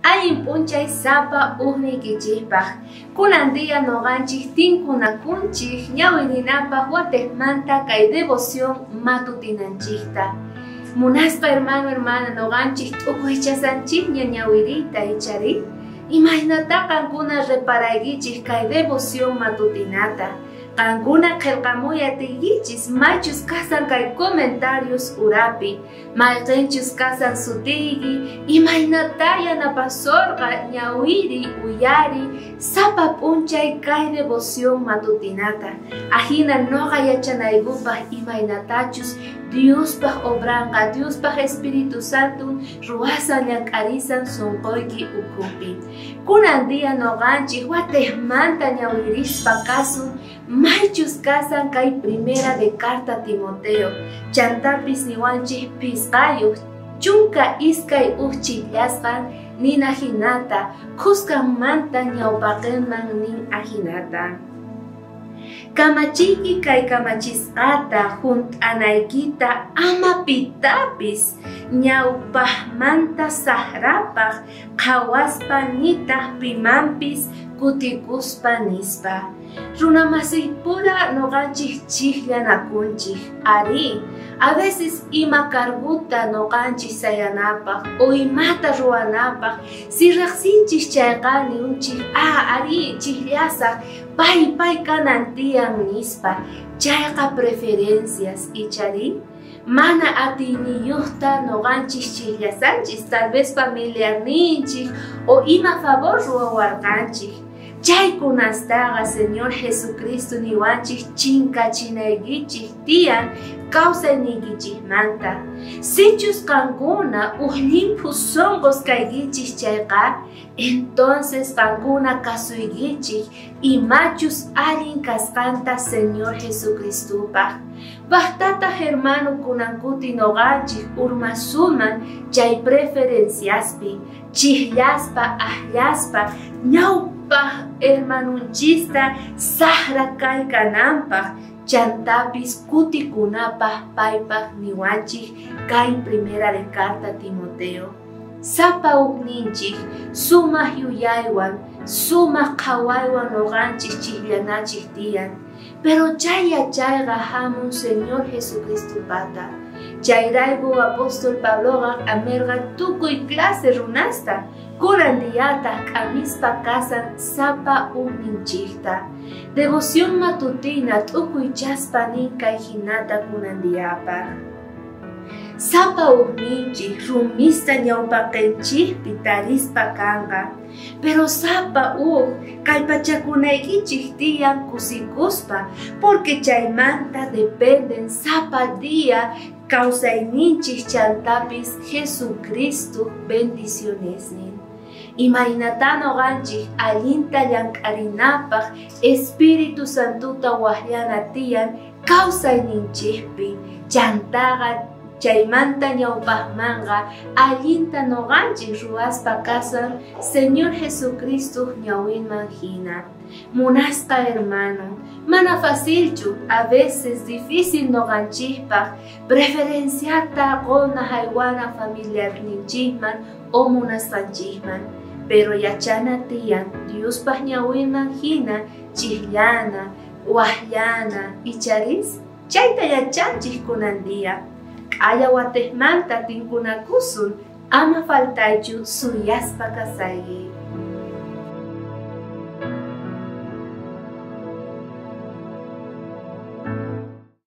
Allin p'unchay sapa ujniykichikpaq. Kunan día noqanchik tinkunakunchik ñawirinapaq watejmanta kay devoción matutinanchikta. Munaspa hermano, hermana, noqanchik t'ukuychasanchikña ñawiriyta ichari. Imaynata qankuna reparaykichik kay devoción matutinata. Qankuna qillqamuy atiykichis maychus kasan kay comentarios urapi, mayqinchus kasan sutiyki, imaynata yanapasorqa ñawiri uyari sapa p'unchay kay devoción matutinata. Ajina noqa yachanaykupaq imaynatachus Diospaq obranqa, Diospaq Espíritu Santo ruwasan llank'arisan sunquyki ukhupi. Kunan día noqanchik watejmanta ñawirispa kasun maychus kasan kay primera de carta Timoteo. Chantapis niwanchik pisqayuq 12 uj chijllasqan nin ajinata, khuskanmanta ñawpaqinman nin ajinata. Kamachiyki kay kamachisqata junt'anaykita ama pitapis ñawpaqmanta saqrapaq qhawaspa nitaq pimanpis kutikuspa nispa. Runamasiypura noqanchik chijllanakunchik. Arí, a veces ima carguta noqanchik sayanapaq o imata ruwanapaq si riqsinchik chayqa niunchik arí chijllasaq pay pay kanan tiyan nispa. Chayqa preferencias ichari. Mana atiyniyuqta noqanchik chijllasanchis, tal vez familiarninchik o ima favor ruwawarqanchik. Chaykunastaqa Señor Jesucristo niwanchik chinkachinaykichik tiyan kawsayniykichikmanta. Sichus qankuna uj llimphu sunqus kaykichik chayqa, entonces qankuna kasuykichik imachus allin kasqanta Señor Jesucristopaq. Pajtataq hermano kunankuti noqanchik urmasuman chay preferenciaspi, chijllaspa, ajllaspa, ñawpaq hermanunchista saqra kay kananpaq, chantapis kutikunapaq paypaq niwanchik kay primera de carta Timoteo. Sapa ujninchik sumaq yuyaywan, sumaq qhawaywan noqanchik chijllanachik tiyan. Pero chay yachayqa hamun Señor Jesucristopata. Chayrayku apóstol Pabloqa amerqa tukuy clase runasta, kunan diyataq k'amispa kasan sapa ujninchikta. Devoción matutina t'ukuychaspa nin kay hinata kunan diyapaq. Sapa ujninchik rumista ñawpaqinchikpi tarispa kanqa. Pero sapa uj kallpachakunaykichik tiyan kusikuspa, porque chaymanta dependen sapa día kawsayninchik chantapis Jesucristo bendicionesnin. Imaynata noqanchik allinta llank'arinapaq Espíritu Santota waqllana tiyan kawsayninchikpi, chantaqa chaymanta ñawpaqmanqa allinta noqanchik ruwaspa kasan Señor Jesucristo ñawinman hina. Munasqa hermano, mana facilchu, a veces difícil noqanchikpaq preferenciata quna haywana familiarninchikman o munasqanchikman, pero yachana tiyan Diospaq ñawinman hina chijllana, waqllana, icharis chayta yachanchik kunan día. K'aya watejmanta tinkunakusun, ama faltaychu suyaspa kasayki.